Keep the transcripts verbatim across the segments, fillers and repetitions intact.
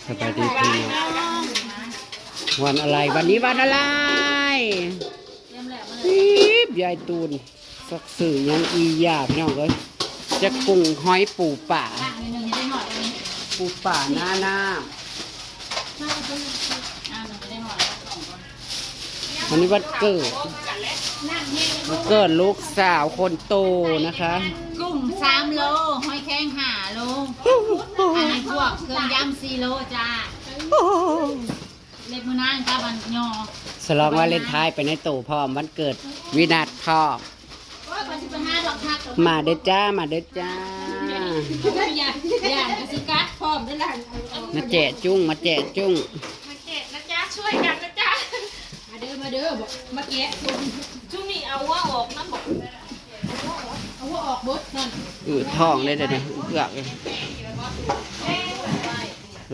สบายดีพี่น้อง วันอะไร วันนี้วันอะไร ปี๊บ ยายตูน สักสื่อยังอีหยาพี่น้องเอ้ย จะกุ้งหอยปูปลา ปูปลาหน้าน้ำ วันนี้วันเกิด วันเกิดลูกสาวคนโตนะคะ กุ้งสามโล หอยแครงห้าโล อันนี้พวกเครื่องยำสี่โลจ้า เล็บมือนางกับอันยอ ฉลองวาเลนไทน์ไปในตู้พร้อม วันเกิดวินัทพร้อม โอ้ย ขอสิบห้าดอกทัก มาเด้อจ้า มาเด้อจ้า อย่า อย่ากระสิกัดพร้อมเด้อล่ะ มาแจกจุ้ง มาแจกจุ้ง มาแจกนะจ๊ะ ช่วยกันนะจ๊ะ มาเด้อ มาเด้อ บอกมาแกะ ช่วงนี้เอาหัวออกนะบอก เอาหัวออกเบิดนั่น อืดท้องเลยเดี๋ยวนี้ เอือกเลย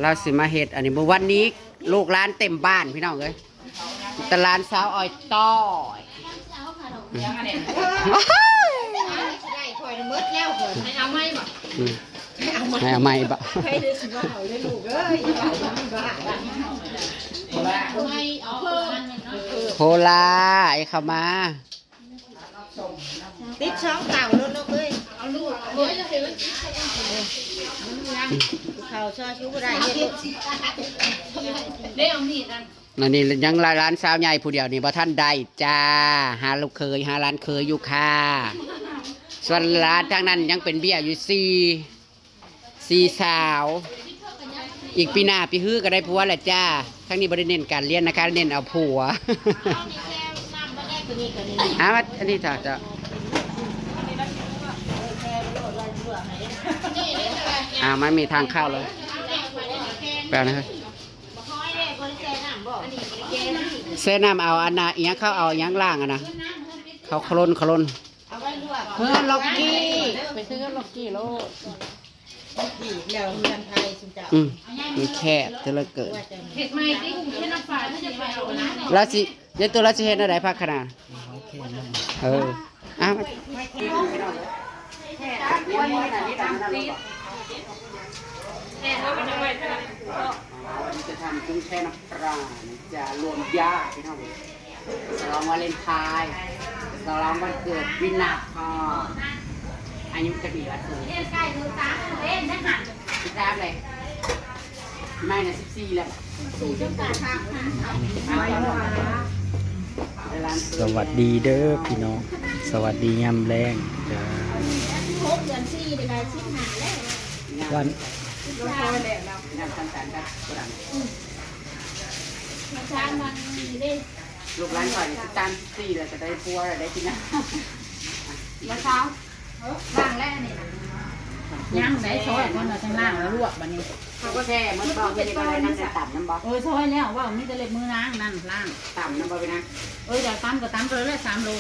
เราสิมาเฮ็ดอันนี้ มื้อวันนี้ลูกหลานเต็มบ้านพี่น้องเอ้ย แต่หลานสาวอ้อยต้อย ได้ข่อยหมดแล้วข่อย ให้เอาไม้บ่ อืม ให้เอาไม้บ่ ใครเลยสิว่าเอาเลยลูกเอ้ย อย่าว่าอย่าว่า โคลา ไอ้เข้ามา ติดช่องเก่าแล้วลูกเอ้ย เอาลูก เอาเลย เขาซอยชูบ่ได้เฮ็ด เด้เอามีดนั่น อันนี้ยังหลานสาวใหญ่ผู้เดียวนี่บ่ทันได้จ้า หาลูกเขย หาหลานเขยอยู่ค่ะ ส่วนหลานทางนั้นยังเป็นเบี้ยอยู่สี่ สี่สาว อีกปีหน้าปีฮื้อก็ได้ผัวแหละจ้า ทั้งนี้บ่ได้เน้นการเรียนนะคะ เน้นเอาผัว อ่ะมาอันนี้จ้ะจ้ะ อ่า ไม่มีทางเข้าเลย แปลนะเฮ้ย แซ่น้ำเอาอันน่ะ อีหยังเขาเอาอีหยังล้างอะนะ เขาโคลนโคลน เพื่อล็อกกี้ ไปซื้อล็อกกี้โลด แล้วเงินไทยสุดจะ อืม มันแคบจะเลยเกิด เห็ดใหม่ที่กรุงเทพฯ น้ำปลาที่จะไปเอานะ แล้วสิ ยายตัวแล้วสิเฮ็ดอะไรพักขนาด เออ อ่ะ จะทำกุ้งแช่น้ำปลานะจ๊ะ รวมญาติพี่น้อง ฉลองวาเลนไทน์ ฉลองวันเกิดวินาทอง อายุจะกี่วันสูง เล่นใกล้ดูตาเล่นนะหัน สิบสามเลย ไม่นะ สิบสี่แล้ว สวัสดีเด้อพี่น้อง สวัสดียามแลงจ้า หกเดือนสี่เดือนสิบห้าแล้ว วัน น้ำตาลกับฝรั่ง มาสามวันนี้เด้ ลูกหลานข่อยนี่สิบสาม สิบสี่แล้ว จะได้ผัวแล้ว ได้กินนะ มาเช้า ล้างแล้วนี่นะ ย่างได้ซอยก่อน เราจังล้างแล้วลวกบัดนี้ เขาก็แช่มันบอกที่นี่ก็ได้นั่งแต่ต่ำน้ำบอก เออ ซอยแล้ว ว่ามีแต่เล็บมือนางนั่นล้าง ต่ำน้ำบอกไปนะ เออ อยากตำก็ตำไปเลย สามโล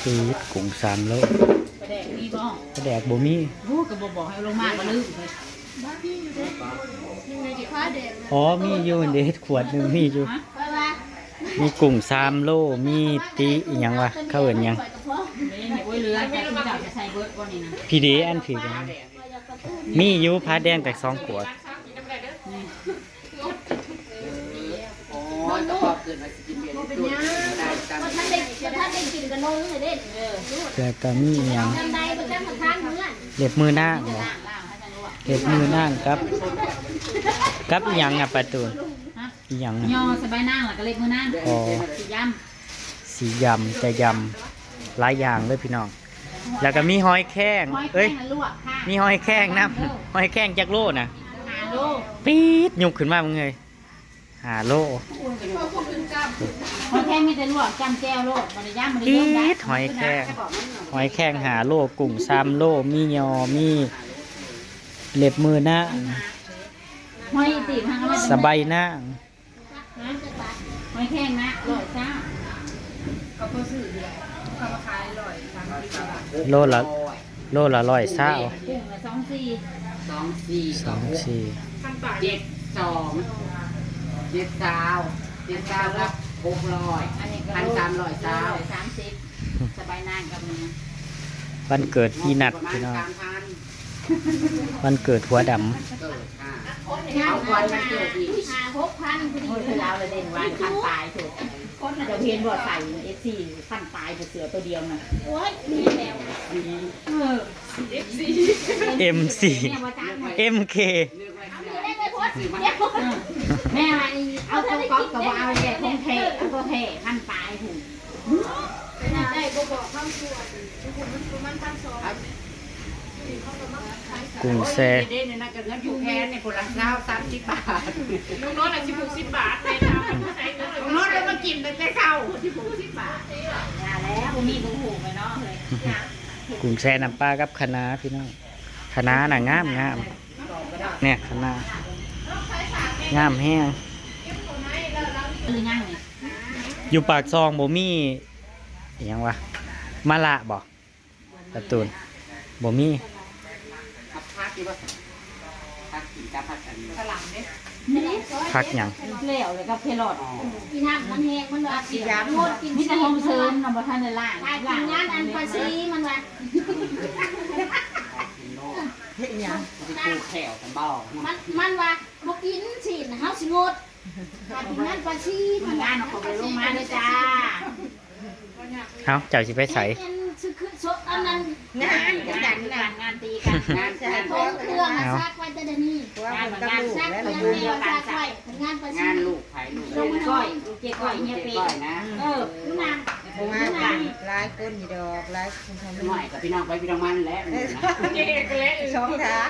คือกุ้งสามโล ปลาแดกมีบ่ ปลาแดกบ่มี รู้ก็บ่บอกให้ลงมาก็ลืมเลย อ๋อ มีอยู่เด้ ขวดหนึ่งมีอยู่ ฮะ มีกุ้งสามโล มีติอิหยังวะ เขาเอิ้นหยัง นี่ โอ้ย เหลือ จะกินข้าวจะใส่เบิดบ่นี่นะ พีดีอันพีดี มีอยู่ ผ้าแดงแต่สองขวด โอ้ย ก็พอเกินมาสิกินเบียร์ แต่ก็มีอิหยัง เล็บมือนางบ่ เล็บมือนางกับ กับอิหยังอ่ะ ประตูน ฮะ อิหยังอ่ะ ยอสบายนาง แล้วก็เล็บมือนาง อ๋อ สียำ สียำ จะยำ หลายอย่างเลยพี่น้อง แล้วก็มีหอยแครง หอยแครง เอ้ย น่ะลวกค่ะ มีหอยแครงนำ หอยแครงจักโลนะ ห้าโล ปี๊ด ยกขึ้นมามึงเลย ห้าโล หอยแครงมีแต่ลวก จ้ำแจ่วโลด บ่ได้ย่าง บ่ได้ ปี๊ด หอยแครง หอยแครงห้าโล กุ้งสามโล มียอ มีเล็บมือนาง หอยตีบ หาง สบายนาง หอยแครงนะ ร้อยเศร้า เขาบ่ซื้ออยู่แล้ว เขามาขายร้อยสามสิบ โลละ โลละร้อยเศร้า กุ้งละสองสี่ สองสี่ สองสี่ เจ็ดสอง เจ็ดสาม เจ็ดสาม ครับ หกร้อย อันนี้ก็ พันสามร้อยเศร้า สามสิบ สบายนางกับมึง วันเกิดพี่นัทพี่น้อง ประมาณสามพัน วันเกิดหัวดำ เกิดค่ะ เอาควันมาเกิดอีก ห้าหกพันพอดี โอ้ย เลย ลาวเลยเด่นวันคันตายเถอะ คนจะเห็นบ่ใส่ เอฟซี คันตายเสือตัวเดียวนะ โอ้ย มีแล้ว เออ เอ็มซี เนี่ยว่าจ้างมา เอ็มเค เอาไปได้เลย โพสต์เดี๋ยว แม่ว่าอีเอาตัวก๊อฟกับว่าเอาแย่ของแท้ เอาตัวแท้คันตายถูก ได้บ่บอกคำชวน คุณมันประมาณพันสอง กุ้งแซ่ เด่นๆ เนี่ยนะ กับเงินผูกแขนเนี่ย คนละซาว สามสิบบาท ลุงโน้ตละสิบหก สิบบาทเลยนะ ลุงโน้ตแล้วมากินไปแต่เช้า สิบหก สิบบาท อย่าแล้ว บ่มีบ่ฮู้ไปเนาะเลย กุ้งแซ่น้ำปลากับคะน้าพี่น้อง คะน้าน่ะงามงาม เนี่ยคะน้า งามแฮง คือยังนี่ อยู่ปากซองบ่มี อิหยังวะ มะระบ่ การ์ตูน บ่มี ผักผักอยู่บ่ ผักกินกับผักอันนี้ ผักหยัง แล้วเลยกับแครอท อีน้ำมันแห้ง มันว่า ผักสีดำ งดกิน มีแต่ของเสริมนะ บ่ทันได้ล้าง ถ้ากินงานอันภาษีมันว่า เฮ็ดหยัง สิปลูกแถวกันบ่ มัน มันว่าบ่กินสิน เฮาสิงด ถ้ากินงานภาษีมันว่า งานของไปลงมาเลยจ้า เอ้า เจ้าสิไปไส อันนั้นคือ คือ อันนั้น งานกันนะ งานตีกัน งาน งาน ของเครื่อง เอา ซักไว้แต่เดี๋ยวนี้ พวกมันก็ลูกและลูก ซักไว้ งานภาษี งานลูกไผลูก เจ๊ก้อย เจ๊ก้อย เฮียเป้ เจ๊ก้อยนะ เออ ผู้นำ บ่มากันหลายคนอยู่ดอก หลายคนทำ หน่อยกับพี่น้องไปพี่น้องมันแหละ เออ สองทาง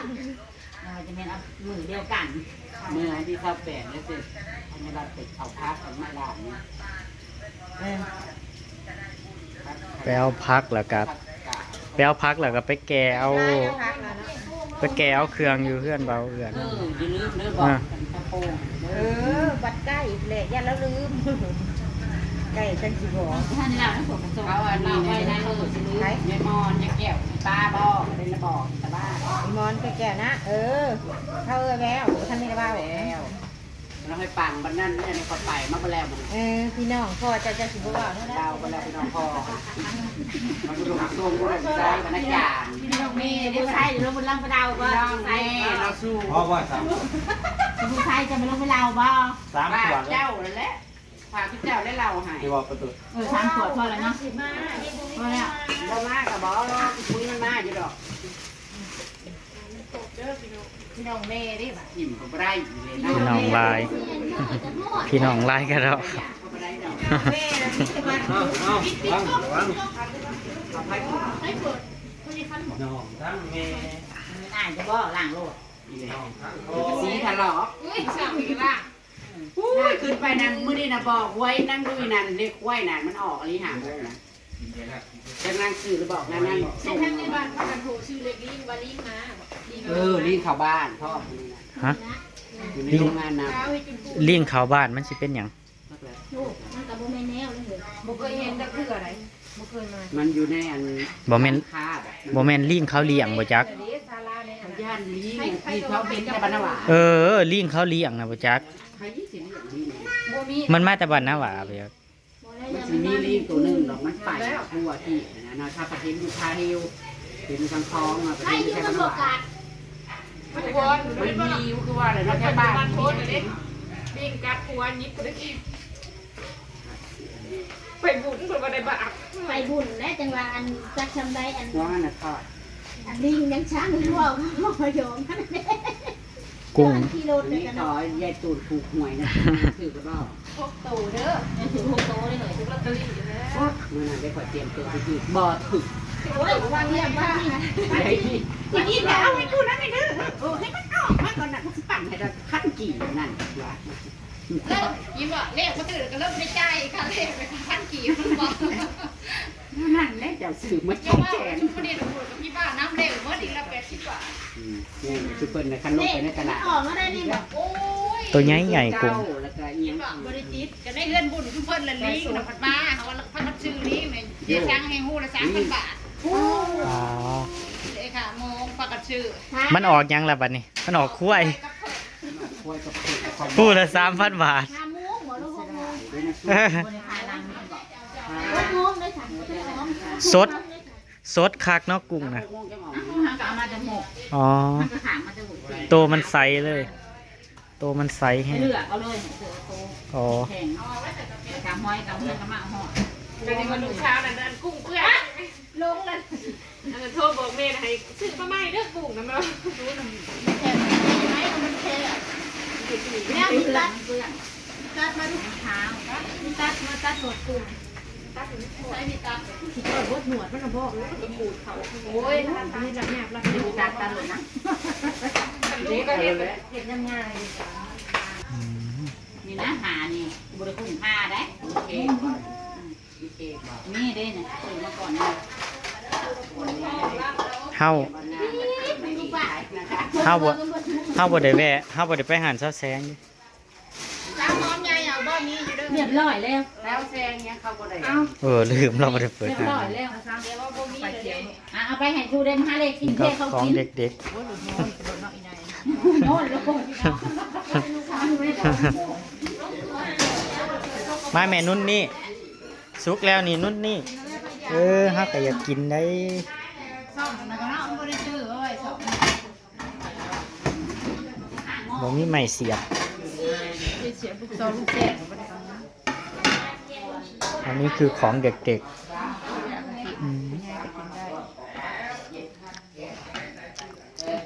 เราจะเป็นเอามือเดียวกัน มื้อวันที่ซาวแปดแล้วสิ อันนี้เราไปเอาผักกันมาล้างนี่ เออ ไปเอาผักแล้วก็ ไปเอาผักแล้วก็ไปแก่เอา ผักแล้วเนาะ ไปแก่เอาเครื่องอยู่เฮือนเบาเอื้อน เออ อย่าลืมเด้อ บอก อ่า กันตะโพงเด้อ เออ บัดใกล้อีกแหละ ย่านแล้วลืม ใกล้จังสิบอก ท่านเล่านะ ผมก็ส่ง เขาอันนี้ เล่าไว้นะ เออ สิลืม ไผ ยายมอน ยายแก้ว ป้าบอก เป็นระบอก แต่ว่า ยายมอน ยายแก้วนะ เออ เขาเออแล้ว ท่านไม่ได้ว่าบอกนะ แล้ว เราให้ปังบัดนั้น อันนี้ก็ไปมาบ่แล้วบัดนี้ เออ พี่น้อง พ่อเจ้า เจ้าสิบ่เว้าเท่านั้น เดาบ่แล้วพี่น้องพ่อ มาดูดวงส่งผู้ใดผู้ใดบรรณาจารย์ พี่น้องแม่ เดี๋ยวใส่ เดี๋ยวลงบนลำกระเดาบ่ พี่น้องแม่ เราสู้ เพราะว่าสาม ผู้ชายจะไปลงไปเล่าบ่ สามขวด เจ้านั่นแหละ พาพี่เจ้าได้เล่าให้ ที่ว่าประตู เออ สามขวดพอแล้วเนาะ พอแล้ว บ่มาก็บ่รอคุยมันมาอยู่ดอก พี่น้องแม่เด้บัด กินก็บ่ได้อยู่เลยนะ พี่น้องหลาย พี่น้องหลายก็ดอก ก็บ่ได้ดอก แม่นะพี่จะมา เอา เอา ฟัง ฟัง เอาไปก่อน น้องทั้งแม่ มันอายจะบ่ล้างโลด น้องทั้งพ่อ สีทะเลาะ อุ้ย สั่งอีกละ อุ้ย ขึ้นไปนั่น มื้อนี้น่ะบอกหวยนั่งดูอีนั่น เลขหวยนั่น มันออกอีหลีหาหกนะ จักนางซื้อหรือบอกนางนั่งส่ง ให้ท่านในบ้านพากันโทรชื่อเลขลิงว่าลิงมา ลิงมา เออ ลิงเข้าบ้านพ่อ ฮะ อยู่ในโรงงานนะ ลิงเข้าบ้านมันสิเป็นหยัง ลูกมันก็บ่แม่นแนวเลย บ่เคยเห็นจักเทื่อใด บ่เคยมา มันอยู่ในอัน บ่แม่น คาบอะ บ่แม่นลิงเขาเลี้ยงบ่จัก เดี๋ยวนี้ศาลาเนี่ย ย่านลิงที่เขาเป็นแต่บ้านนาวา เออ ลิงเขาเลี้ยงนะบ่จัก ใครสิเลี้ยงลิง บ่มี มันมาแต่บ้านนาวาบ่จัก มันสิมีลิงตัวหนึ่งดอก มันไปทั่วที่นะนะ ถ้าประเทศอยู่คาฮิว เป็นทางคลองอะ ประเทศอยู่แค่บ้านนาวา มันมีอยู่คือว่าอะไรนะ แค่บ้าน มันโพสต์เลย วิ่งกัดหัวยิบไปเลย ไปบุญเพิ่นบ่ได้บาป ไปบุญและจังหวะอันจักซำใดอัน หัวมันน่ะทอด อันลิงยังช้างหัวหัวยองนั่นแหละ กุ้ง ขี่รถไป นี่ กัน ขอ เนาะ ยายตูนถูกหวยนะ ถือกระบอก หกโตเด้อ ถูกหกโตเลยเหรอ ถูกลอตเตอรี่อยู่แล้ว มื้อนั้นได้ขอเตรียมตัวไปถือบ่ถูก โอ้ย วางเรียบวางนี่ ไอ้นี่ อีกทีแล้วเอาให้กูนั่นเลยเด้อ เออ ให้มันออกมาก่อนนะ กูสิปั่นให้เราขั้นกี่นั่นวะ เลิก ยิ้มบ่ เลขบ่ถือก็เลิกในใจค่ะ เลขเป็นพันกี่มันบอก นั่นแหละ เจ้าซื้อมา อย่าว่า สองแสน ชุดประเด็นกับพี่บ้านน้ำเลขเมื่อดีละแปดสิบบาท อืม นี่ชุดเพิ่นนะ คันลงไปในตลาด ออกมาได้นี่แบบ โอ้ย ตัวใหญ่ใหญ่กุ้ง เจ้า แล้วก็เอียง บ่ได้ติด ก็ได้เฮือนบุญคือเพิ่นละลิงนะพัดมา เขาว่าพัดชื่อลิงเนี่ย เดี๋ยวสั่งให้ฮู้ละสามพันบาท อ๋อ เลยค่ะ โมงพักกันชื่อ มันออกหยังล่ะบัดนี้ มันออกควาย ควายกับเผือกกับควาย ผู้ละสามพันบาท ห้าโมงบ่ หรือหกโมง เดี๋ยวนะ เออ หกโมงเลยค่ะ สด สดคักเนาะกุ้งนะ หกโมงจะออก หาก็เอามาจากหมก อ๋อ มันก็ถามมาจากหมก โตมันใสเลย โตมันใสแฮง เลือกเอาเลย เลือกเอาโต อ๋อ แข็ง เอาไว้ใส่กระเป๋า กะหอยกะหอยกะมาหอย แต่ในวันลูกเช้านั้นอันกุ้งเปื่อย ลงเลย อันนั้นโทรบอกแม่ให้ซื้อมาใหม่เด้อกุ้งนะแม่ รู้นะ มันแข็งไหม มันแข็ง แม่มีตัด เปื่อย ตัดมาดู เท้า มีตัดมาตัดหนวดกุ้ง ใช้มีตัด สิเปิดบดหนวดมันนะบอก โอ้ย มีหลักหยาบหลักหยาบ ตัดตัดเลยนะ นี่ก็เห็น เห็นยังไง อืม นี่นะ หานี่ บริคุณหาได้ โอเค โอเค นี่เด้เนี่ย เปิดมาก่อนนะ เฮา เฮาบ่ เฮาบ่ได้แวะ เฮาบ่ได้ไปหาดสาวแสง สาวหอมใหญ่เอาบ่มีอยู่เด้อ เรียบร้อยแล้ว สาวแสงเนี่ยเขาบ่ได้ เอ้า เออ ลืม เราบ่ได้เปิด เรียบร้อยแล้ว เดี๋ยวว่าบ่มีเลยเด้ อ่ะ เอาไปให้ชูเด่นหาเลขกิน ก็ เท่เขา ของ กิน เด็กๆ โอ้ย หลุดโน้น หลุดเนาะ อีนาย โน้น แล้วก็ มาแม่นุ่นนี่ สุกแล้วนี่นุ่นนี่ เออ เฮาก็อยากกินได้ ซ่อมนะเนาะ บ่ได้ซื้อเอ้ย ซ่อม บ่มีไม้เสียบ เสียบลูกซองลูกแสก อันนี้คือของเด็กๆ อืม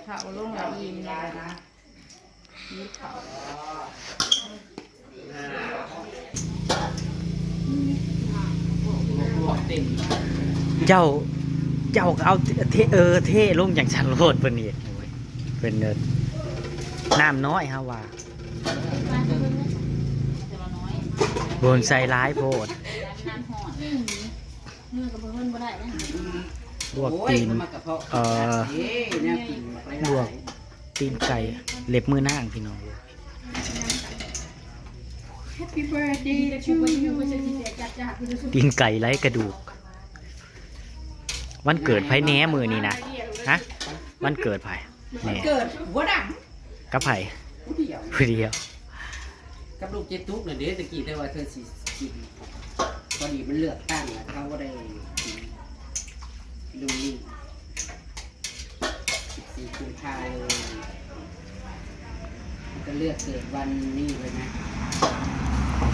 เขาลงละอิ่มเลยนะ เจ้า เจ้าก็เอาเท เออ เทลงอย่างฉันโลดเพิ่นนี่ โอ้ย เป็นเนิน น้ำน้อยฮะว่า บนใส่ร้ายโพด น้ำหอด อืม มือกับเพิ่นบ่ได้นะ ลวกตีน โอ้ย มันมากระเพาะ เอ่อ เอ๊ะ แนวกินหลายๆ ลวกตีนไก่ เล็บมือนางพี่น้อง Happy birthday to you ตีนไก่ไร้กระดูก วันเกิดไผแหน่มื้อนี้นะ ฮะ วันเกิดไผ แหน่ เกิดหัวดำ กับไผ ผู้เดียว ผู้เดียว กับลูกเจ๊ตุ๊กน่ะเด้ ตะกี้แต่ว่าเธอสิกิน พอดีมันเลือกตั้งแล้วเขาก็ได้กินลุงนี่ สิบสี่ กุมภาเลย ก็เลือกเกิดวันนี้เลยนะ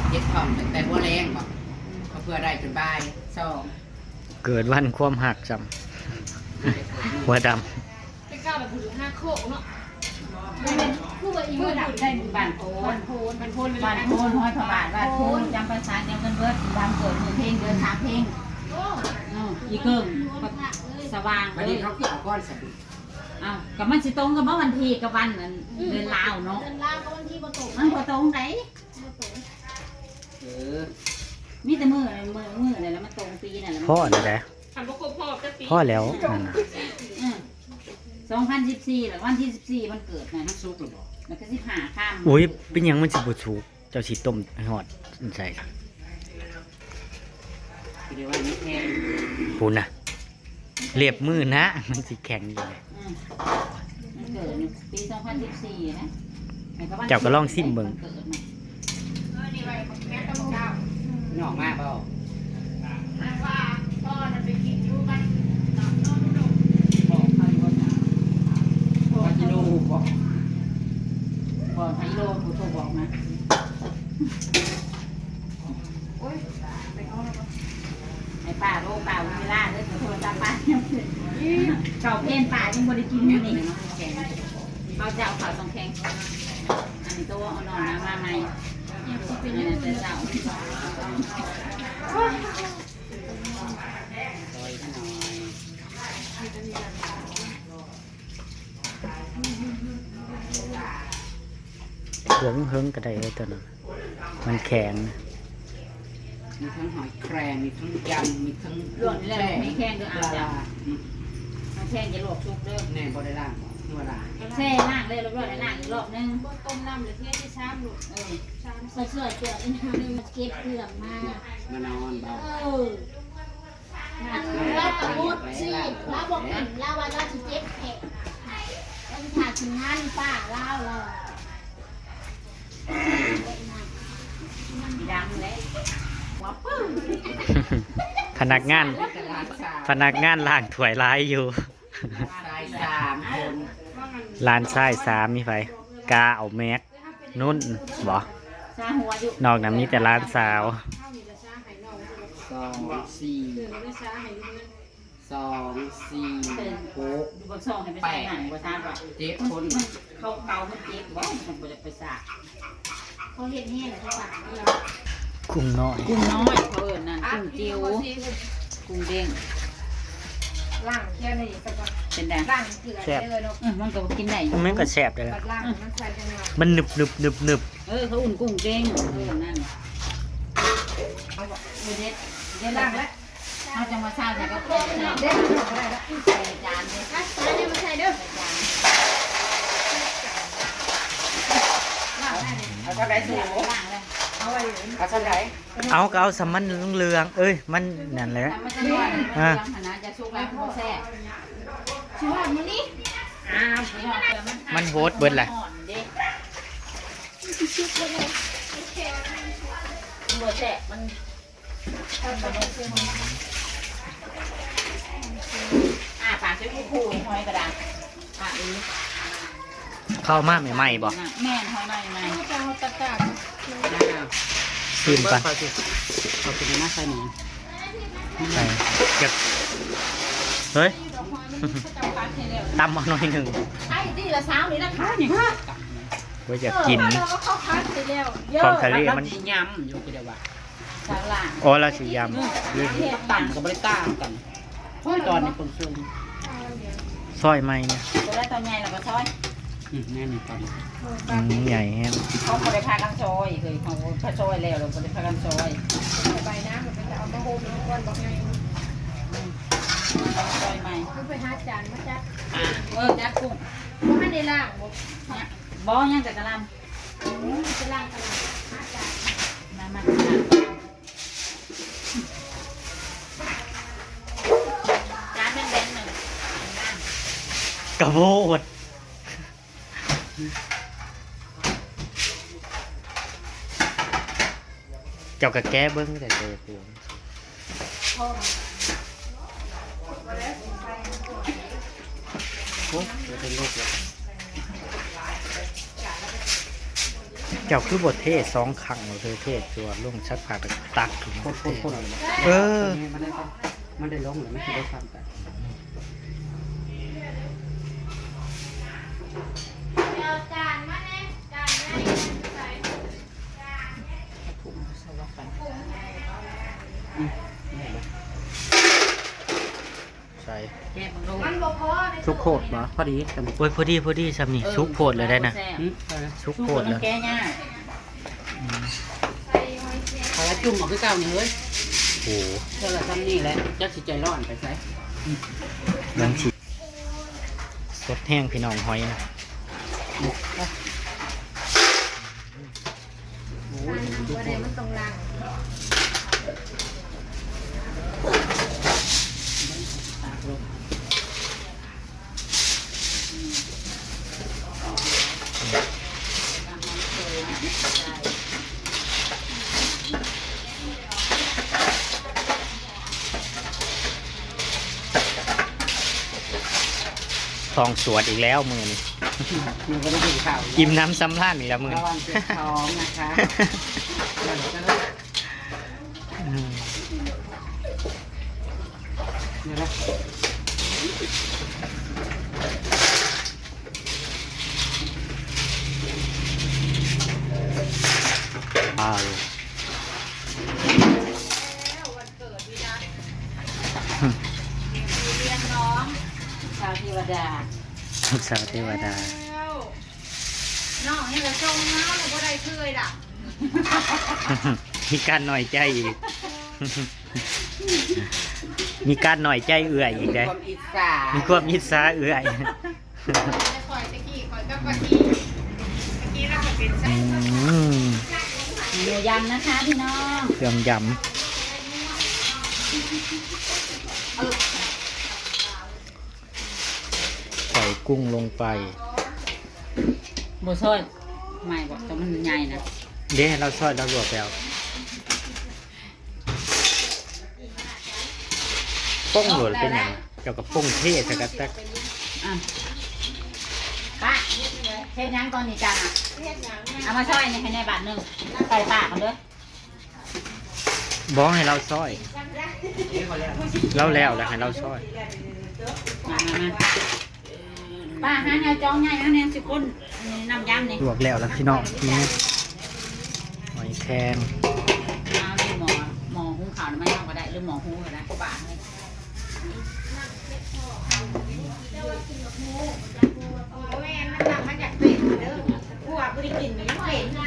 เจ็บท้องตั้งแต่หัวแรงบอก เขาเพื่อได้จนบ่ายสอง เกิดวันความหักจำ หัวดำ แต่เก่าน่ะผู้หญิงห้าโคกเนาะ มันเป็นผู้ว่าอี มือดับได้บ้านโพน บ้านโพน บ้านโพน บ้านโพน ห้อยพระบาท บ้านโพน จำพรรษาเดียวกันเบิด บ้านเกิดมือเพลงเดือนสามเพลง โอ้ อืม อีเกิ่ง สว่าง วันนี้เขาคือเอาก้อนสะดุด อ้าว ก็มันสิตรงกับวันที่กับวันนั้น อืม เดือนลาวเนาะ เดือนลาวกับวันที่บ่ตรง มันบ่ตรงได๋ บ่ตรง เออ มีแต่มื้อนั้น มื้อ มื้อนั้นแล้วมันตรงปีนั่นแหละ พ่อนั่นแหละ คันบ่ครบรอบจักปี พ่อแล้วนั่นน่ะ อืม สองพันสิบสี่ แล้ววันที่สิบสี่มันเกิดนะ มันสุกหรือบ่ แล้วก็สิบห้าค่ำ อุ้ย เป็นหยังมันสิบ่สุก เจ้าสิต้มให้ฮอดใส่ เดี๋ยวว่ามันแข็ง ปูนนะ เล็บมือนะ มันสิแข็งอยู่เลย อืม มันเกิดปีสองพันสิบสี่นะ เจ้าก็ลองซิมเบิ่ง มันเกิดนะ นอกมาเปล่า ว่าพ่อน่ะไปกินอยู่บ้าน บอกใครว่า ว่ากิโลบอก บอกใครโล กูโทรบอกนะ โอ้ย ไปเอาแล้วก็ ไอ้ป้าโทร ป้าเวลาเด้อ โทรศัพท์ป้ายังเปิด เก่าเพลนป้ายังบ่ได้กินอยู่นี่ เขาจะเอาข้าวสองแข็ง อันนี้ตัวอ่อนๆนะ มาใหม่ อันนี้แต่เจ้า ซอยหน่อย เหิงเหิงก็ได้เลยตัวนั้น มันแข็ง มีทั้งหอยแครง มีทั้งยำ มีทั้ง ลวกนี่แหละ แช่ ไม่แข็งเด้อ ปลา อ่ะ อืม มันแข็งจะลวกสุกเด้อ แน่บ่ได้ล้างบ่ คือว่าล้าง แช่ล้างเลย เรียบร้อยแล้ว ล้างอีกรอบนึง ต้มน้ำเลย เที่ยงที่สามลูก เออ สาม เขาเชื่อเชื่ออีกหนึ่ง เก็บเปลือกมา มานอนบ่ เออ อันลาวก็หมดสิ ลาวบ่กิน ลาวว่าลาวสิเจ็บแขน ลาวสิถ่ายถึงงานป้าลาว ลาว ดังเลย หัวปึ้ง พนักงาน พนักงานล้างถ้วยหลายอยู่ ชายสามคน หลานชายสาม มีไผ กาเอาแม็ก นุ่นบ่ ซาหัวอยู่ นอกนั้นมีแต่หลานสาว สองสี่ สองสี่ หก อยู่บนซองให้ไปใส่หนังบ่ทราบว่า เจ็ดคน เขาเกามันเจ็บบ่ มันบ่ได้ไปสระ เขาเห็นแห้งเขาสระเนี่ย กุ้งน้อย กุ้งน้อยเขาเอิ้นนั่น กุ้งจิ๋ว กุ้งเด้ง ล้างแค่นี้ซะก่อน เป็นไง ล้างเกลือ แซ่บ เด้อเนาะ อืม มันก็กินได้อยู่ มันก็แซ่บเลย บัดล้างมันใส่จังหวะ มันหนึบหนึบหนึบหนึบ เออ เขาอุ่นกุ้งเด้ง เออ นั่น เอาบ่ เออ เด็ด เด็ดล้างแล้ว เขาจังหวะซาวใส่กระปุกเนาะ เด็ดล้างก็ได้แล้ว ใส่จานเลย อ่ะ อันนี้มาใส่เด้อ ใส่จาน เอาเท่าไหร่สูง เอาไว้ เอาเท่าไหร่ เอาก็เอาสำมันเหลืองๆ เอ้ย มันนั่นแหละ ทำมาจังหวะ อ่ะ เรื่องฐานะจะสุกแล้วมันแซ่บ สิฮอดมื้อนี้ อ้าว สิฮอดเกลือมัน มันโหดเบิดแหละ อ่อนเด้ มันบ่แซ่บ มัน อ่า ปากจะคู่ๆ หอยกระดาษ อ่ะ อือ เข้ามาใหม่ๆ บ่ แม่น หอยใหม่ๆ เอาไปเอาตะกร้า อ่า ชิมก่อน เบิ่งก่อนสิ เอาไปนะ ใส่นี่ ใส่ เก็บ เฮ้ย ตำเอาหน่อยหนึ่ง ไอ้ที่ละสาวนี่นะคะ นี่ ว่าอยากกิน เขาคัดไปแล้ว ของทะเลมัน มันสิยำอยู่คือเดียวว่า สาหร่าย อ๋อ แล้วสิยำ อืม นี่ ต่ำกับบริการกัน ตอนนี้คนซุ่ม ซอยใหม่เนี่ย ตัวแรกตอนใหญ่เราก็ซอย อืม แน่นอนตอน อืม ใหญ่แฮง เขาบ่ได้พากันซอย เคยเขาพาซอยแล้ว เราบ่ได้พากันซอย ใบน้ำมันเป็นเอามาโฮมก่อนบอกไง อืม ซอยใหม่ คือไปหาจานมาจัด เออ จัดกุ้ง บ่ทันได้ล้างบ่ เนี่ย บ่ ยังแต่กะหล่ำ อืม ไปล้างกะหล่ำ หาจาน มา มา มา จานแบนๆ หนึ่ง กระโพด เจ้ากะแกะเบิ่งแต่เจอปูน โอ้ย เป็นโรคเลย เจ้าคือบ่เทสองครั้งเลย เทตัวลงสักพักแล้วตักขึ้นมา โคตรๆๆ เออ มันได้ มันได้ลงเลย มันสิได้ซ้ำกัน เอาจานมาแน่ จานใหญ่ใส่ อืม ใส่ แกะมันลง มันบ่พอใน สุกโพดบ่ พอดี โอ้ย พอดี พอดี ซ้ำนี่ เออ สุกโพดเลยได้นะ แซ่บ อืม สุกโพดเลย มันแกะยาก อืม เอาละจุ่มออกคือเก่านี่เฮ้ย โอ้ เท่าละซ้ำนี่แหละ จักสิใจร้อนไปไส อืม บางที สดแฮงพี่น้อง หอยนะ โอ้ย ล้างน้ำบ่ได้ มันต้องล้าง ท้องสวดอีกแล้วมื้อนี้ มันก็ได้กินข้าว อิ่มน้ำสำราญอีกแล้วมื้อนี้ ระวังเจ็บท้องนะคะ อืม เดี๋ยวนะ ว้าว วันเกิดวิดา เรียนน้อง สาวเทวดา ลูกสาวเทวดา แล้ว น้องนี่ก็จงเงาบ่ได้คือเอ้ยล่ะ มีการน้อยใจอีก มีการน้อยใจเอื้อยอีกเด้ มีความอิจฉา มีความอิจฉาเอื้อย แต่ข่อยตะกี้ข่อยก็ปกติ ตะกี้เราก็เป็น อืม หมูยำนะคะพี่น้อง เครื่องยำ ใส่กุ้งลงไป บ่ซอย ไม่บอกแต่มันใหญ่นะ เด้ เราซอยเราลวกแล้ว ป้งโหลดเป็นหยัง เจ้าก็ป้งเทใส่กระตัก อ่ะ ป้า เฮ็ดหยังตอนนี้จ้านะ เอามาซอยนี่ให้แน่บาทหนึ่ง ใส่ปากกันเด้อ บอกให้เราซอย เราแล้วแล้วให้เราซอย มามามา ป้าหาแนวจ้องใหญ่หาแนวสิก้น น้ำยำนี่ ลวกแล้วแล้วพี่น้อง นี่หอยแครง เอานี่หม้อ หม้อหุงข้าวนี่มาย่างก็ได้ หรือหม้อหุงก็ได้ ก็บาทนี่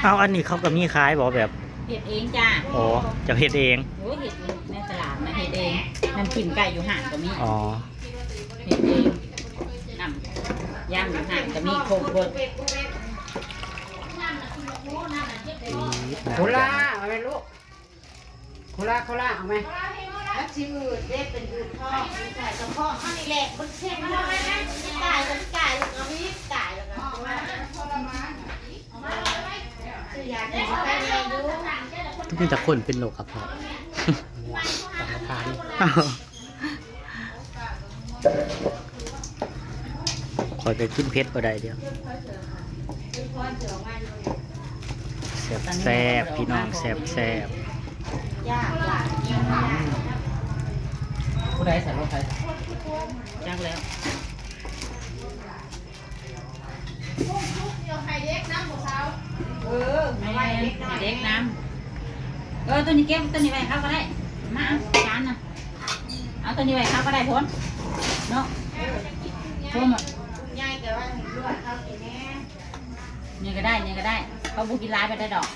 เอาอันนี้เขาก็มีขายบอกแบบ เฮ็ดเองจ้า อ๋อ เจ้าเฮ็ดเอง โอ้ย เฮ็ดในตลาดนะ เฮ็ดเอง น้ำจิ้มไก่อยู่ห้างก็มี อ๋อ เฮ็ดเอง น้ำยำอยู่ห้างก็มีครบเบิด โคลาเอาไหมลูก โคลา โคลาเอาไหม แล้วสิอืดเด้ เป็นอืดท้อง เป็นสายกระเพาะเขานี่แหละ มันเส้นมันเอาไว้นะ มันตาย มันตาย แล้วก็มีตาย แล้วก็เอามา เอามา เอามา ซื้อยากินไปแน่อยู่ มีแต่คนเป็นโรคกระเพาะ สารพัน ข้อยก็กินเผ็ดบ่ได้เด้อ แซ่บๆ พี่น้อง แซ่บๆ ผู้ใดใส่รถไฟ จักแล้ว เออ แม่น เด็กน้ำ เออ ตัวนี้เก็บ ตัวนี้ไว้เขาก็ได้ มาเอาจานน่ะ เอาตัวนี้ไว้เขาก็ได้พ้น เนาะ พ้นหมด นี่ก็ได้ นี่ก็ได้ เขาบ่กินหลายปานใดดอก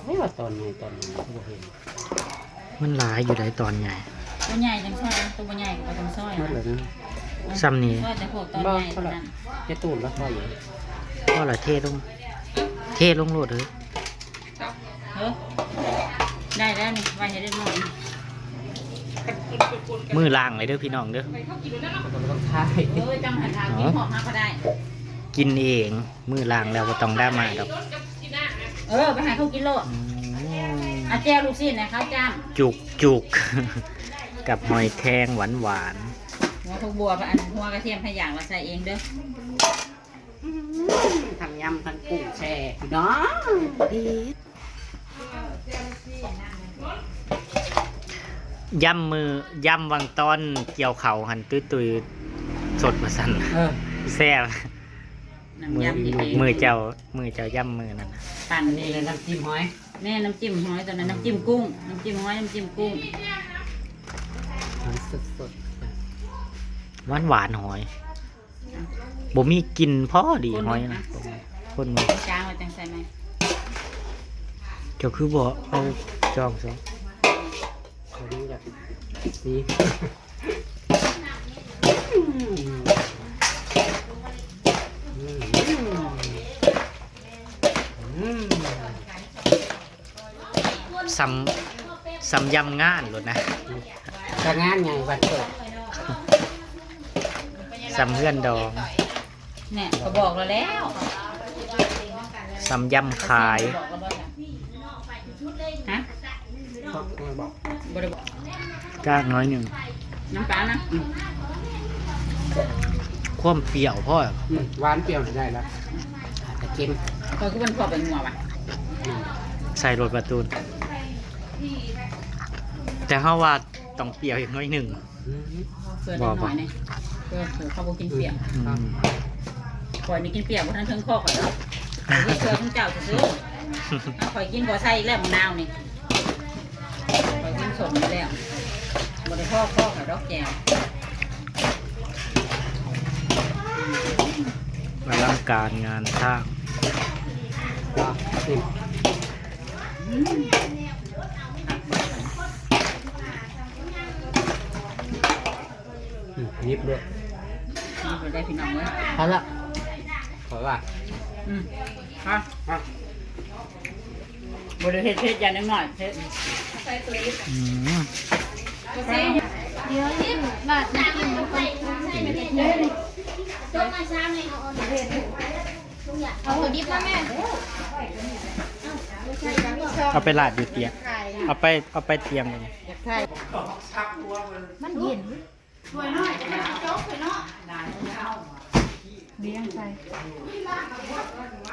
ไม่ว่าตอนใหญ่ตอนน้อยก็บ่เห็น มันหลายอยู่ได้ตอนใหญ่ ตัวใหญ่จังซอยนะ ตัวบ่ใหญ่ก็บ่ต้องซอย หมด นะ เลยนะ ซ้ำนี่ ซอยแต่พวกตอนใหญ่ บ่ เท่า เท่าไหร่ เท่านั้น จะตูนแล้วพออยู่ พอละ เทลง เทลงโลดเลย เออ ได้แล้วนี่ ไว้ให้เรียบร้อย มือล้างเลยเด้อพี่น้องเด้อ ต้องถ่าย เออ จังหันทางกินหอมมากก็ได้ กินเอง มือล้างแล้วบ่ต้องดราม่าดอก เออ ไปหาเขากินโลด อืม เอาแจ่วลูกชิ้นนะเขาจ้าง จุกจุก กับหอยแครงหวานหวาน หัวผักบัว อันหัวกระเทียมพะอย่างเราใส่เองเด้อ อืม ทั้งยำทั้งกุ้งแซ่บพี่น้อง เผ็ด ยำมือ ยำวังตอนเกี่ยวเขาหั่น ตุ้ยๆ สดว่าซั่น เออ แซ่บ น้ำยำที่เอง มือเจ้า มือเจ้ายำมือนั่นน่ะ ปั่นเอง นี่น้ำจิ้มหอย แน่น้ำจิ้มหอย ตอนนั้นน้ำจิ้มกุ้ง น้ำจิ้มหอย น้ำจิ้มกุ้ง หอยสดๆ หวานหวานหอย บ่มีกลิ่นพอดี คน หอยนะ นะ คนมา จางว่าจังใส่ไหม เจ้าคือบ่เอาจองซะ เขาดูแบบสี อืม อืม อืม สำ สำยำงานโลดนะ ก็งานไงวันเกิด สำเฮือนดอง เนี่ยก็บอกเราแล้ว สำยำขาย บอกเราบ่ล่ะ ฮะ บอก บ่ได้บอก กล้างน้อยหนึ่ง น้ำปลานะ อืม ความเปรี้ยวพอ อืม หวานเปรี้ยวได้แล้ว อาจจะเค็ม เออ คือมันพอเป็นงัวว่ะ อืม ใส่รสประตูน แต่เฮาว่าต้องเปรี้ยวอีกน้อยหนึ่ง อืม เปลือกนิดหน่อยนี่ เปลือกเขาบ่กินเปรี้ยว อืม ข่อยนี่กินเปรี้ยวบ่ทันถึงคอข่อยดอก ข่อยนี่เชื่อของเจ้าซื่อๆ ข่อยกินบ่ใส่อีกแล้วมะนาวนี่ ข่อยกินส้มอยู่แล้ว บ่ได้พอคอข่อยดอกแจ่ว อลังการงานสร้าง อ่ะ อืม อืม หยิบด้วย นี่ก็ได้พี่น้องเว้ย เอาละ ขอว่า อืม ฮะ ฮะ บ่ได้เฮ็ด เฮ็ดอย่างน้อย เฮ็ด อืม เดี๋ยวนี่ราดน้ำจิ้มมันก่อน เอาหัวดิบมาแม่ เอาไปราดอยู่เตียง เอาไป เอาไปเตียง มันเย็น ถ้วยน้อย ถ้วยน้อย โจ๊ก ถ้วยน้อย ได้แล้ว เลี้ยงใส่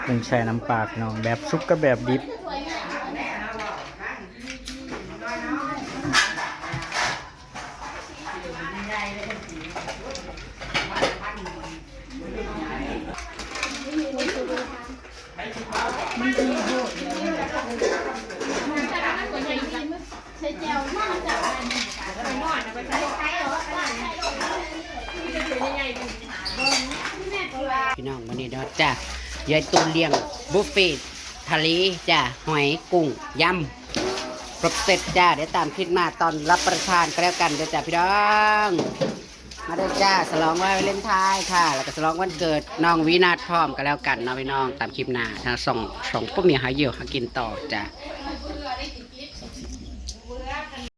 กุ้งแช่น้ำปลาพี่น้อง แบบสุกกับแบบดิบ พี่น้อง วันนี้เนาะจ้ะ ยายตูนเลี้ยงบุฟเฟ่ต์ทะเลจ้ะ หอยกุ้งยำ ครบเซตจ้า เดี๋ยวตามคลิปหน้าตอนรับประทานก็แล้วกันเด้อจ้ะพี่น้อง มาเด้อจ้า ฉลองวันวาเลนไทน์ค่ะ แล้วก็ฉลองวันเกิดน้องวินาศพร้อมก็แล้วกันเนาะพี่น้อง ตามคลิปหน้าทางช่อง ช่องปุ๊บมีหาอยู่หากินต่อจ้ะ